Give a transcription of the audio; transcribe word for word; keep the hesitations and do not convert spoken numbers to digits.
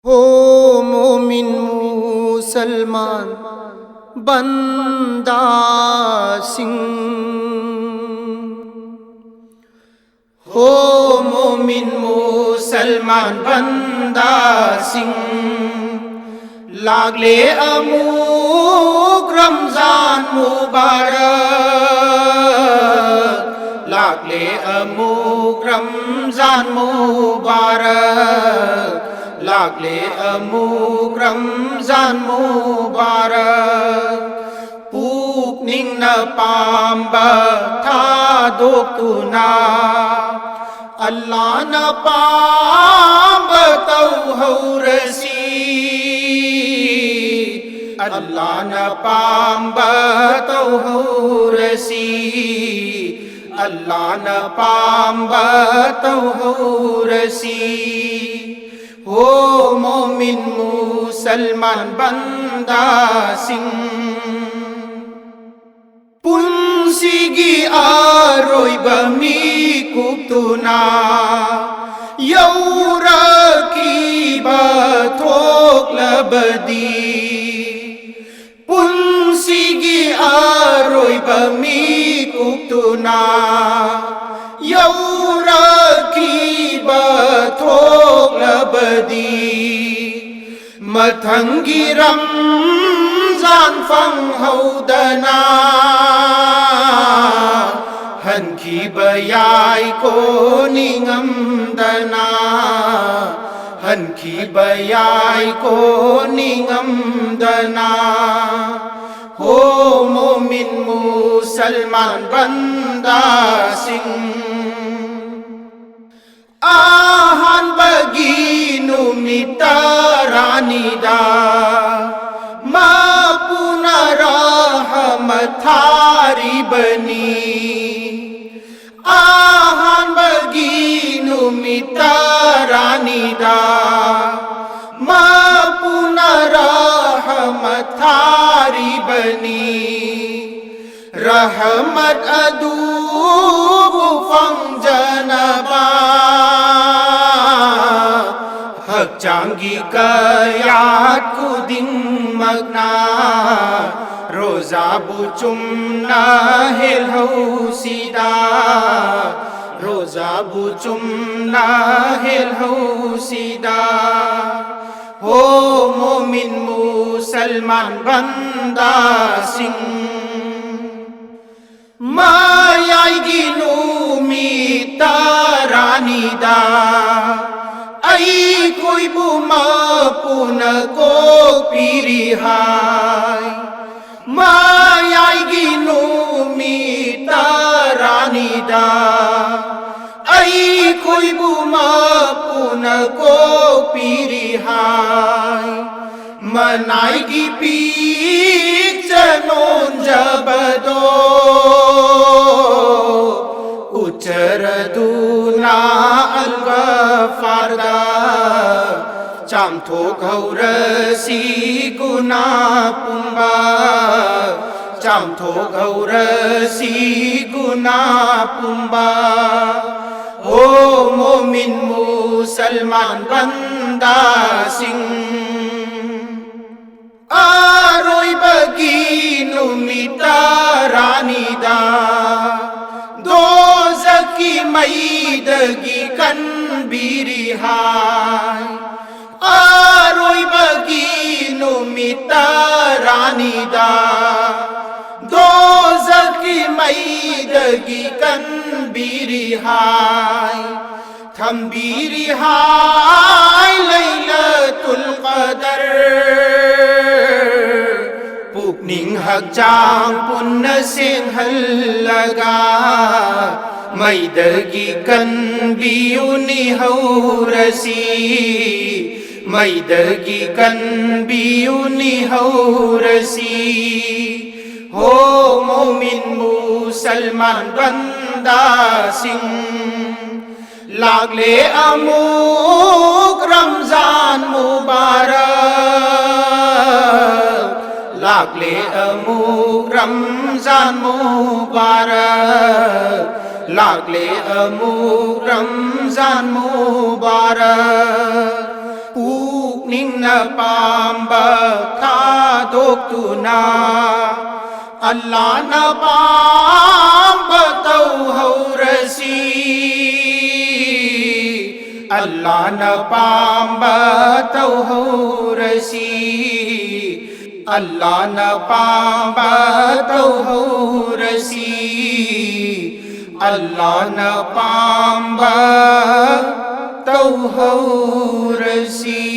हो मोमिन मुसलमान बंदा सिंह, हो मोमिन मुसलमान बंदा सिंह, ꯂꯥꯛꯂꯦ ꯑꯃꯨꯛ ꯔꯝꯖꯥꯟ ꯃꯨꯕꯥꯔꯛ, ꯂꯥꯛꯂꯦ ꯑꯃꯨꯛ ꯔꯝꯖꯥꯟ ꯃꯨꯕꯥꯔꯛ, ꯂꯥꯛꯂꯦ ꯑꯃꯨꯛ ꯔꯝꯖꯥꯟ ꯃꯨꯕꯥꯔꯛ꯫ ꯄꯨꯛꯅꯤꯡꯅ ꯄꯥꯝꯕ ꯊꯥꯗꯣꯛꯇꯨꯅ ꯑꯜꯂꯥꯅ ꯄꯥꯝꯕ ꯇꯧꯍꯧꯔꯁꯤ, ꯑꯜꯂꯥꯅ ꯄꯥꯝꯕ ꯇꯧꯍꯧꯔꯁꯤ, ꯑꯜꯂꯥꯅ ꯄꯥꯝꯕ ꯇꯧꯍꯧꯔꯁꯤ꯫ ꯍꯣ ꯃꯣꯃꯤꯟ ꯃꯨꯁꯜꯃꯥꯟ ꯕꯟꯗꯥꯁꯤꯡ, ꯄꯨꯟꯁꯤꯒꯤ ꯑꯔꯣꯏꯕ ꯃꯤꯀꯨꯞꯇꯨꯅ ꯌꯧꯔꯛꯈꯤꯕ ꯊꯣꯛꯂꯕꯗꯤ, ꯄꯨꯟꯁꯤꯒꯤ ꯑꯔꯣꯏꯕ ꯃꯤꯀꯨꯞꯇꯨꯅ ꯌꯧꯔꯛꯈꯤꯕ ꯊꯣꯛꯂꯕꯗꯤ, ꯃꯊꯪꯒꯤ ꯔꯝꯖꯥꯟ ꯐꯪꯍꯧꯗꯅ ꯍꯟꯈꯤꯕ ꯌꯥꯏꯀꯣ ꯅꯤꯡꯉꯝꯗꯅ, ꯍꯟꯈꯤꯕ ꯌꯥꯏꯀꯣ ꯅꯤꯡꯉꯝꯗꯅ꯫ ꯍꯣ ꯃꯣꯃꯤꯟ ꯃꯨꯁꯜꯃꯥꯟ ꯕꯟꯗꯥꯁꯤꯡ, ꯑꯍꯥꯟꯕꯒꯤ ꯅꯨꯃꯤꯠ ꯇꯔꯥꯅꯤꯗ ꯃꯄꯨꯅ ꯔꯍꯃꯠ ꯊꯥꯔꯤꯕꯅꯤ꯫ ꯑꯍꯥꯟꯕꯒꯤ ꯅꯨꯃꯤꯠ ꯇꯔꯥꯅꯤꯗ ꯃꯄꯨꯅ ꯔꯍꯃꯠ ꯊꯥꯔꯤꯕꯅꯤ꯫ ꯔꯍꯃꯠ ꯑꯗꯨꯕꯨ ꯐꯪꯖꯅꯕ ꯍꯛꯆꯥꯡꯒꯤ ꯀꯌꯥꯠ ꯈꯨꯗꯤꯡꯃꯛꯅ ꯔꯣꯖꯥꯕꯨ ꯆꯨꯝꯅ ꯍꯦꯜꯍꯧꯁꯤꯗ, ꯔꯣꯖꯥꯕꯨ ꯆꯨꯝꯅ ꯍꯦꯜꯍꯧꯁꯤꯗ꯫ ꯍꯣ ꯃꯣꯃꯤꯟ ꯃꯨꯁꯜꯃꯥꯟ ꯕꯟꯗꯥꯁꯤꯡ, ꯃꯌꯥꯏꯒꯤ ꯅꯨꯃꯤꯠ ꯇꯔꯥꯅꯤꯗ ꯑꯩꯈꯣꯏꯕꯨ ꯃꯄꯨꯅ ꯀꯣꯛꯄꯤꯔꯤ ꯍꯥꯏ꯫ ꯃꯌꯥꯏꯒꯤ ꯅꯨꯃꯤꯠ ꯇꯔꯥꯅꯤꯗ ꯑꯩꯈꯣꯏꯕꯨ ꯃꯄꯨꯅ ꯀꯣꯛꯄꯤꯔꯤ ꯍꯥꯏ꯫ ꯃꯅꯥꯏꯒꯤ ꯄꯤꯛꯆ ꯅꯣꯟꯖꯕꯗꯣ ꯎꯠꯆꯔꯗꯨꯅ ꯑꯜꯒꯐꯥꯔꯗ ꯆꯥꯝꯊꯣꯛꯍꯧꯔꯁꯤ ꯒꯨꯅꯥ ꯄꯨꯝꯕ, ꯆꯥꯝꯊꯣꯛꯍꯧꯔꯁꯤ ꯒꯨꯅꯥ ꯄꯨꯝꯕ꯫ ꯍꯣ ꯃꯣꯃꯤꯟ ꯃꯨꯁꯜꯃꯥꯟ ꯕꯟꯗꯥꯁꯤꯡ, ꯑꯔꯣꯏꯕꯒꯤ ꯅꯨꯃꯤꯠ ꯇꯔꯥꯅꯤꯗ ꯗꯣꯖꯈꯤ ꯃꯩꯗꯒꯤ ꯀꯟꯕꯤꯔꯤ ꯍꯥꯏ꯫ ꯑꯔꯣꯏꯕꯒꯤ ꯅꯨꯃꯤꯠ ꯇꯔꯥꯅꯤꯗ ꯗꯣꯖꯈꯤ ꯃꯩꯗꯒꯤ ꯀꯟꯕꯤꯔꯤ ꯍꯥꯏ꯫ ꯊꯝꯕꯤꯔꯤ ꯍꯥꯏ ꯂꯩꯂꯇꯨꯜ ꯀꯗꯔ꯫ ꯄꯨꯛꯅꯤꯡ ꯍꯛꯆꯥꯡ ꯄꯨꯟꯅ ꯁꯦꯡꯍꯜꯂꯒ ꯃꯩꯗꯒꯤ ꯀꯟꯕꯤꯌꯨꯅꯤ ꯍꯧꯔꯁꯤ, ꯃꯩꯗꯒꯤ ꯀꯟꯕꯤꯌꯨꯅꯤ ꯍꯧꯔꯁꯤ꯫ ꯍꯣ ꯃꯣꯃꯤꯟ ꯃꯨꯁꯜꯃꯥꯟ ꯕꯟꯗꯥꯁꯤꯡ, ꯂꯥꯛꯂꯦ ꯑꯃꯨꯛ ꯔꯝꯖꯥꯟ ꯃꯨꯕꯥꯔꯛ, ꯂꯥꯛꯂꯦ ꯑꯃꯨꯛ ꯔꯝꯖꯥꯟ ꯃꯨꯕꯥꯔꯛ, ꯂꯥꯛꯂꯦ ꯑꯃꯨꯛ ꯔꯝꯖꯥꯟ ꯃꯨꯕꯥꯔꯛ꯫ ꯑꯄꯥꯝꯕ ꯊꯥꯗꯣꯛꯇꯨꯅ ꯑꯜꯂꯥꯅ ꯄꯥꯝꯕ ꯇꯧꯍꯧꯔꯁꯤ꯫ ꯑꯜꯂꯥꯅ ꯄꯥꯝꯕ ꯇꯧꯍꯧꯔꯁꯤ꯫ ꯑꯜꯂꯥꯅ ꯄꯥꯝꯕ ꯇꯧꯍꯧꯔꯁꯤ꯫ ꯑꯜꯂꯥꯅ ꯄꯥꯝꯕ ꯇꯧꯍꯧꯔꯁꯤ꯫